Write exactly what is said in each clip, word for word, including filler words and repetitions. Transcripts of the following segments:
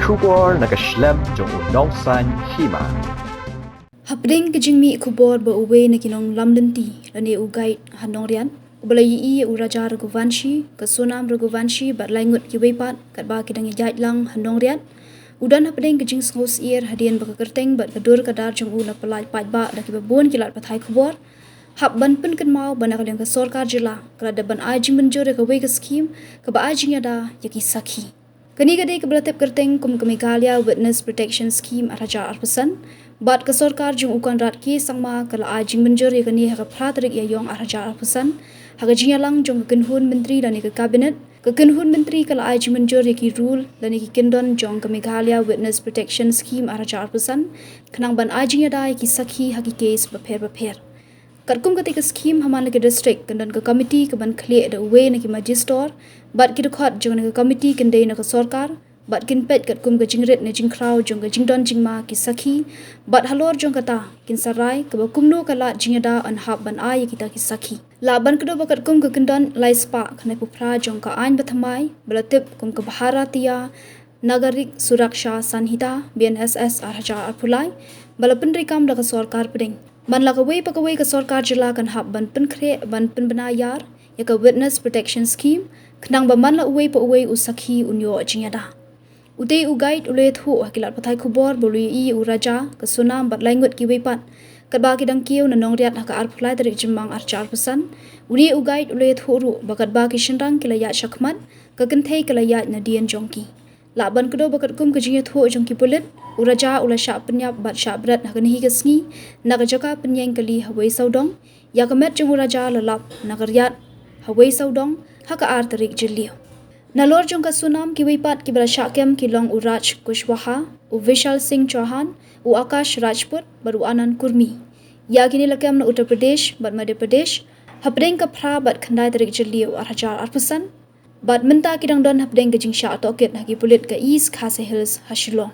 Khubor na ka shlem jong u Nongsaiñ Hima. Hapdeng ka jingmih khubor ba uwei na ki nonglam lynti lane u guide ha Nongriat, uba la ïohi ïa u Raja Raghuvanshi, ka Sonam Raghuvanshi bad lai ngut kiwei pat katba ki dang ïaid lang ha Nongriat, u don hapdeng ka jingsngewsyier hadien ba ka kyrteng bad ka dur ka dar jong u la pyllait paidbah da kiba bun ki lad pathai khubor, hap ban pynkynmaw ba na ka liang ka sorkar jylla ka la dep ban ai jingmynjur ïa kawei ka skhim kaba ai jingïada ïa ki sakhi. Kane ka dei kaba la tip kyrteng kum ka Meghalaya Witness Protection Scheme ar hajar arphew san, bad ka sorkar jong u Conrad K Sangma ka la ai jingmynjur ïa kane ha ka phra tarik Ïaïong ar hajar arphew san, ha ka jingïalang jong ka kynhun myntri lane ka cabinet. Ka kynhun myntri ka la ai jingmynjur ïa ki rule lane ki kyndon jong ka Meghalaya Witness Protection Scheme ar hajar arphew san, khnang ban ai jingïada ïa ki sakhi ha ki case bapher bapher. Katkum katei ka skhim, ha man la ki district kan don ka committee kaban khlieh da uwei na ki magistrate, bad ki dkhot jong kane ka committee kin dei na ka sorkar, bad kin peit katkum ka jingrit ne jingkhraw jong ka jingdon jingma ki sakhi, bad halor jong kata kin sa rai kaba kumno ka lad jingïada yn hap ban ai ïa kita ki sakhi. Lah ban kdew ba katkum ka kyndon lai spah khyndaiphew phra jong ka aiñ bathymmai ba la tip kum ka Bharatiya Nagarik Suraksha Sanhita, B N S S, ar hajar arphew lai, ba la pyntreikam da ka sorkar pdeng, man la kawei pa kawei ka sorkar jylla kan hap ban pynkhreh ban pynbna ïar ïa ka Witness Protection Scheme, khnang ba man la uwei pa uwei u sakhi un ïoh jingïada. Utei u guide u la ïathuh ha ki lad pathai khubor ba u la ïohi ïa u Raja, ka Sonam bad lai ngut kiwei pat katba ki dang kiew na Nongriat ha ka arphew lai tarik Jymmang ar hajar arphew san. Une u guide u la ïathuh ruh ba katba ki shynrang ki la ïaid shakhmat, ka kynthei ka la ïaid nadien jong ki. Lah ban kdew ba katkum ka jingïathuh jong ki pulit, u Raja u la shah pynïap bad shah bret ha kane hi ka sngi na ka jaka pynïeng kali ha Wei Sawdong. Ïa ka met jong u Raja la lap na ka riat ha Wei Sawdong ha ka ar tarik Jylliew. Nalor jong ka Sonam, kiwei pat kiba la shah kem ki long u Raj Kushwaha, u Vishal Singh Chauhan, u Akash Rajput bad u Anand Kurmi. Ïa kine la kem na Uttar Pradesh bad Madhya Pradesh hapdeng ka phra bad khyndai tarik Jylliew ar hajar arphew san. Bad mynta ki dang don hapdeng ka jingshah tohkit ha ki pulit ka East Khasi Hills ha Shillong.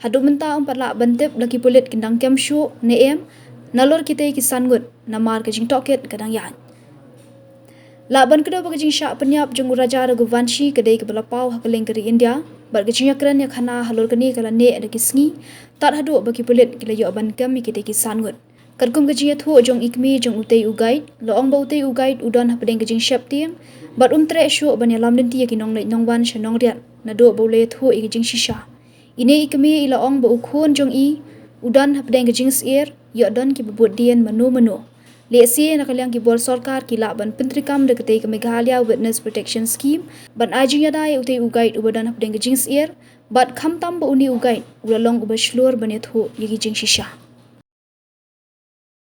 Haduh mynta ym pat lah ban tip la ki pulit kin dang kem shuh ne em nalor kitei ki san ngut, namar ka jingtohkit ka dang ïaid. Lah ban kdew ba ka jingshah pynïap jong u Raja Raghuvanshi ka dei kaba la paw ha kylleng ka ri India, bad ka jingïakren ïakhana halor kane ka la neh da ki sngi, tad haduh ba ki pulit ki la ïoh ban kem ïa kitei ki san ngut. Katkum ka jingïathuh jong i kmie jong utei u guide, la ong ba utei u guide u don hapdeng ka jingsheptieng bad um treh shuh ban ïalam lynti ïa ki nongleit nongwan sha Nongriat naduh ba u la ïathuh ïa ka jingshisha. Ine i kmie i la ong ba u khun jong i u don hapdeng ka jingsyier, ïoh don kiba bud dien mano mano. Lehse na ka liang ki bor sorkar ki lah ban pyntreikam da katei ka Meghalaya Witness Protection Scheme ban ai jingïada ïa utei u guide uba don hapdeng ka jingsyier, bad khamtam ba une u guide u la long uba shlur ban ïathuh ïa ki jingshisha.